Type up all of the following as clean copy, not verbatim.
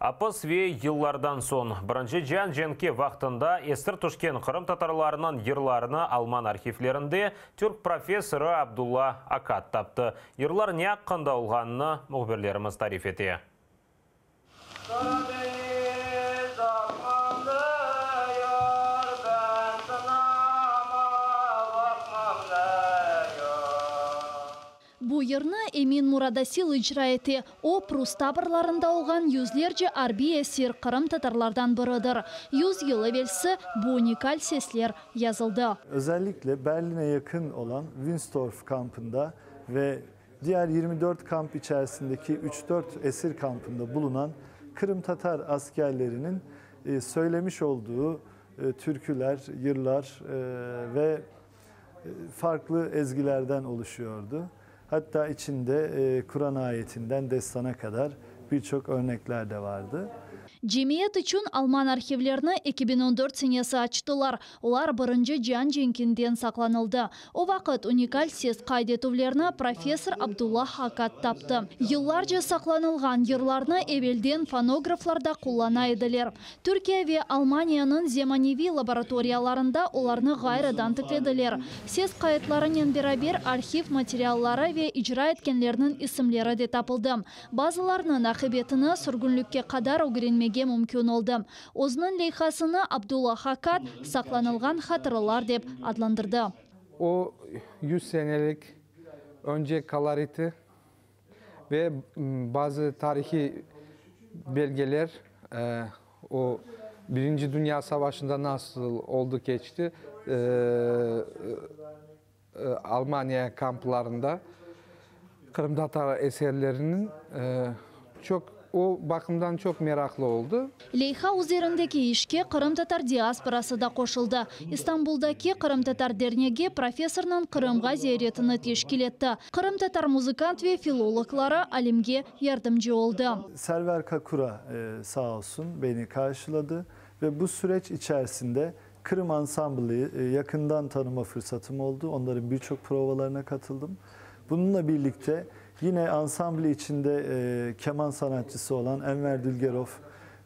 Apis ve yıllardan soñ, Birinci cian cenki vaqtında esir tüşken qırımtatarlarınıñ yırlarını alman arhivlerinde türk professorı Abdulla Akat taptı. Yırlar ne aqqında olğanını mühbirlerimiz tarif ete. Qaradeñiz aqmam diyor, ben sınama baqmam diyor. Bu yırnı Emin Muradasil icra ete. O, prus taborlarında olğan yüzlerce arbiy esir qırımtatarlardan biridir. 100 yıl evelsi bu unikal sesler yazıldı. Özellikle Berlin'e yakın olan Wünsdorf kampında ve diğer 24 kamp içerisindeki 3-4 esir kampında bulunan Kırım Tatar askerlerinin söylemiş olduğu türküler, yırlar ve farklı ezgilerden oluşuyordu. Hatta içinde Kur'an ayetinden destana kadar birçok örnekler de vardı. Cemiyet içün alman arhivlerini 2014 senesi açtılar. Olar Birinci cian cenkinden saqlanıldı. O vaqıt unikal ses qayd etüvlerini professor Abdullah Akat taptı. Yıllarca saqlanılğan yırlarnı evelden fonograflarda qullana ediler. Türkiye ve Almaniyanıñ zemaneviy laboratoriyalarında olarnı ğayrıdan tiklediler. Ses qaydlarınen beraber arhiv materialları ve icra etkenlerniñ isimleri de tapıldı. Bazılarınıñ aqibetini sürgünlikke qadar ögrenmege mümkün oldı. Özüniñ leyhasını Abdullah Akat Saqlanılğan hatıralar dep adlandırdı. O 100 senelik önce koloriti ve bazı tarihiy belgeler, o Birinci Dünya Savaşında nasıl oldı keçti, Almaniya kamplarında qırımtatar eserleriniñ çoq o baqımdan çoq meraqlı oldı. Leyha üzerindeki işke qırımtatar diasporası da qoşuldı. İstanbuldaki Qırımtatar dernegi professornıñ Qırımğa ziyaretini teşkil etti. Qırımtatar muzıkant ve filologları alimge yardımcı oldı. Server Kakura sağ olsun beni karşıladı ve bu süreç içerisinde Kırım Ansamblı yakından tanıma fırsatım oldu. Onların birçok provalarına katıldım. Bununla birlikte yine ansambl içinde keman sanatçısı olan Enver Dülgerov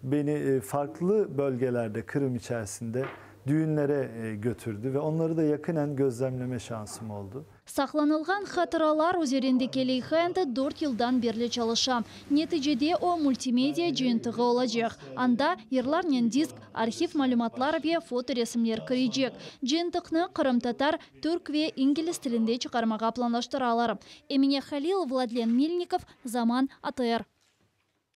beni farklı bölgelerde Kırım içerisinde düğünlere götürdü ve onları da yakinen gözlemleme şansım oldu. Saqlanılğan hatıralar üzerindeki leyha endi dört yıldan berli çalışa. Neticede o, multimedia cıyıntığı olacaq. Anda yırlarnen disk, arhiv malümatlar ve fotoresimler kirecek. Cıyıntıqnı qırımtatar, türk ve ingliz tilinde çıqarmağa planlaştıralar. Emine Halil, Vladlen Melnikov, Zaman, ATR.